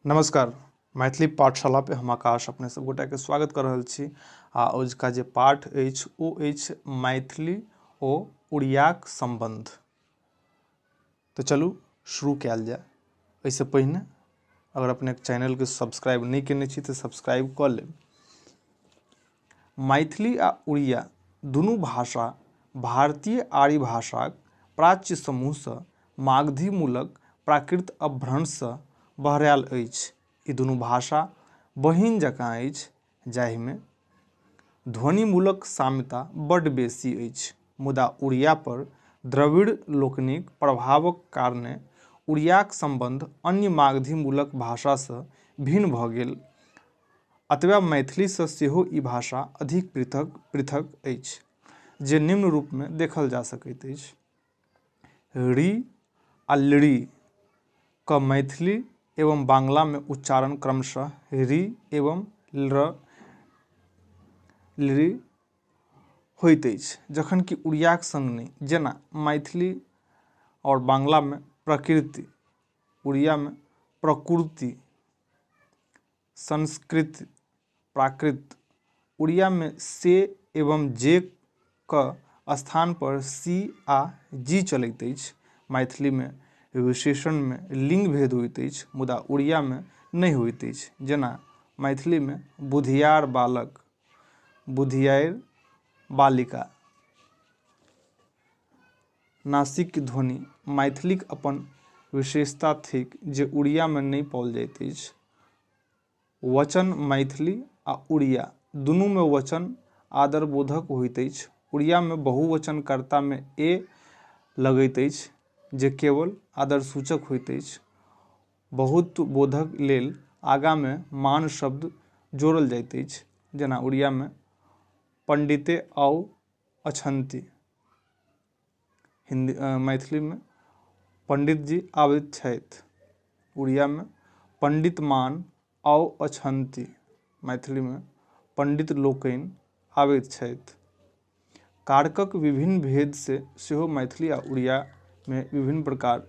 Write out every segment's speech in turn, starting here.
नमस्कार। मैथिली पाठशाला पे हम आकाश अपने सब गोटाके स्वागत कर रहल छी। आ अजुका जे पाठ अछि ओ अछि मैथिली ओ उड़ियाक सम्बन्ध। तऽ चलू शुरू कयल जाय। एहिसँ पहिने अगर अपने चैनलके सब्सक्राइब नहि केने छी तऽ सब्सक्राइब कऽ लेब। मैथिली आ उड़िया दुनू भाषा भारतीय आर्य भाषाक प्राच्य समूहसँ मागधी मूलक प्राकृत अपभ्रंशसँ बहरायल अछि। ई दुनू भाषा बहिन जकाँ अछि, जाहिमे ध्वनिमूलक साम्यता बड्ड बेसी अछि। मुदा उड़िया पर द्रविड़ लोकनिक प्रभावक कारणे उड़ियाक सम्बन्ध अन्य मागधी मूलक भाषासँ भिन्न भऽ गेल। अतबे मैथिलीसँ सेहो ई भाषा अधिक पृथक पृथक अछि, जे निम्न रूपमे देखल जा सकैत अछि। ऋ आ लृ क मैथिली एवं बांग्लामे उच्चारण क्रमशः ऋ एवं ल लृ होइत अछि, जखन कि उड़ियाक सङ्ग नहि। जेना मैथिली आओर बांग्लामे प्रकृति, उड़ियामे प्रकृति, संस्कृत प्राकृत, उड़ियामे से एवं जे क स्थान पर सी आ जी चलैत अछि। मैथिलीमे विशेषणमे लिंग भेद होइत अछि, मुदा उड़ियामे नहि होइत अछि। जेना मैथिलीमे बुधियार बालक, बुधियार बालिका। नासिक्य ध्वनि मैथिलीक अपन विशेषता थिक जे उड़ियामे नहि पाओल जाइत अछि। वचन मैथिली आ उड़िया दुनूमे वचन आदरबोधक होइत अछि। उड़ियामे बहुवचन कर्तामे ए लगैत अछि, जे केवल आदरसूचक होइत अछि। बहुत बोधक लेल आगामे मान शब्द जोड़ल जाइत अछि। जेना उड़ियामे पंडिते आउ अछन्ति, हिन्दी मैथिलीमे पंडितजी आबैत छथि, उड़ियामे पंडित मान आउ अछन्ति, मैथिलीमे पंडित लोकनि आबैत छथि। कारकक विभिन्न भेदसँ सेहो मैथिली आ उड़ियामे विभिन्न प्रकार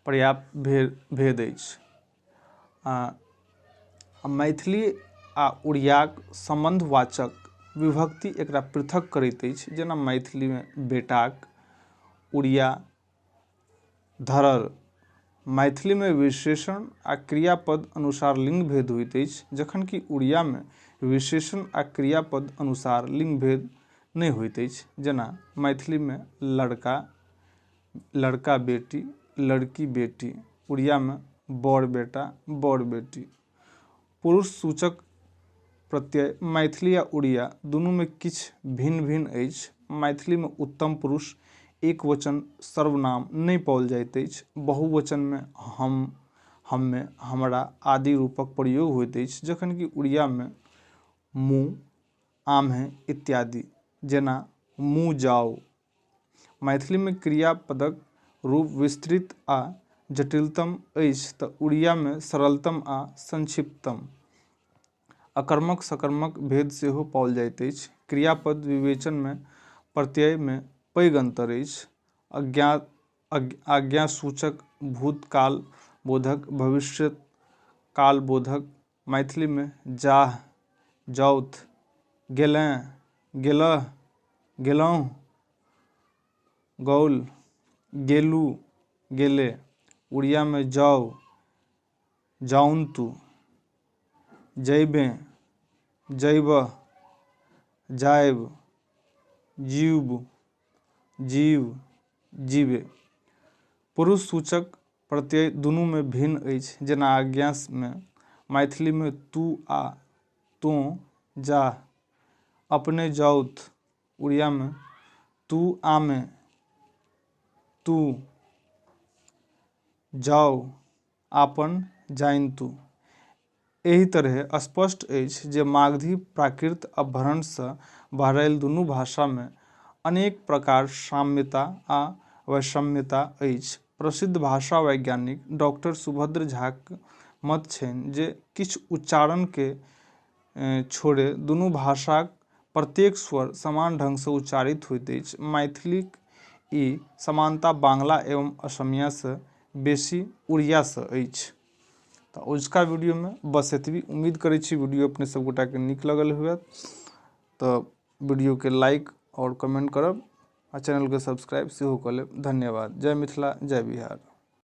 पर्याप्त भेद अछि। आ मैथिली आ उड़ियाक सम्बन्धवाचक विभक्ति एकरा पृथक करैत अछि। जेना मैथिलीमे बेटाक, उड़िया धरर। मैथिलीमे विशेषण आ क्रियापद अनुसार लिंग भेद होइत अछि, जखन कि उड़ियामे विशेषण आ क्रियापद अनुसार लिंग भेद नहि होइत अछि। जेना मैथिलीमे लड़का, लड़का बेटी, लड़की बेटी, उड़ियामे बड़ बेटा, बड़ बेटी। पुरुष सूचक प्रत्यय मैथिली आ उड़िया दुनूमे किछु भिन्न भिन्न अछि। मैथिलीमे उत्तम पुरुष एक वचन सर्वनाम नहि पाओल जाइत अछि। बहुवचनमे हम, हम्मे, हमरा आदि रूपक प्रयोग होइत अछि, जखन कि उड़ियामे मु, आम्हे इत्यादि। जेना मु जाउ। मैथिलीमे क्रियापदक रूप विस्तृत आ जटिलतम अछि तऽ उड़ियामे सरलतम आ संक्षिप्ततम। अकर्मक सकर्मक भेद सेहो पाओल जाइत अछि। क्रियापद विवेचनमे प्रत्ययमे पैघ अन्तर अछि। अज्ञा आज्ञासूचक, भूतकाल बोधक, भविष्य काल बोधक मैथिलीमे जाह, जाउथ, गेलेँ, गेलह, गेलहुँ, गौल, गेलू, गेले। उड़ियामे जाउ, जाउन्तु, जैबेँ, जैबह, जायब, जीब, जीव, जीवे। पुरुष सूचक प्रत्यय दुनूमे भिन्न अछि। जेना आज्ञामे मैथिलीमे तू आ तोँ जाह, अपने जाउथ, उड़ियामे तू आमे, तू जाउ, आपन जाइन्तु। एहि तरहेँ स्पष्ट अछि जे मागधी प्राकृत अपभ्रंशसँ बहरायल दुनू भाषामे अनेक प्रकार साम्यता आ वैषम्यता अछि। प्रसिद्ध भाषा वैज्ञानिक डॉक्टर सुभद्र झाक मत छनि जे किछु उच्चारणके छोड़ि दुनू भाषाक प्रत्येक स्वर समान ढंगसँ उच्चारित होइत अछि। मैथिलीक ई समानता बांग्ला एवं असमियासँ बेसी उड़ियासँ अछि। तऽ अजुका वीडियोमे बस एतबी। उम्मीद करै छी वीडियो अपने सब गोटाके नीक लगल हुए, तऽ वीडियोके लाइक आओर कमेंट करब आ चैनलके सब्सक्राइब सेहो कऽ लेब। धन्यवाद। जय मिथिला, जय बिहार।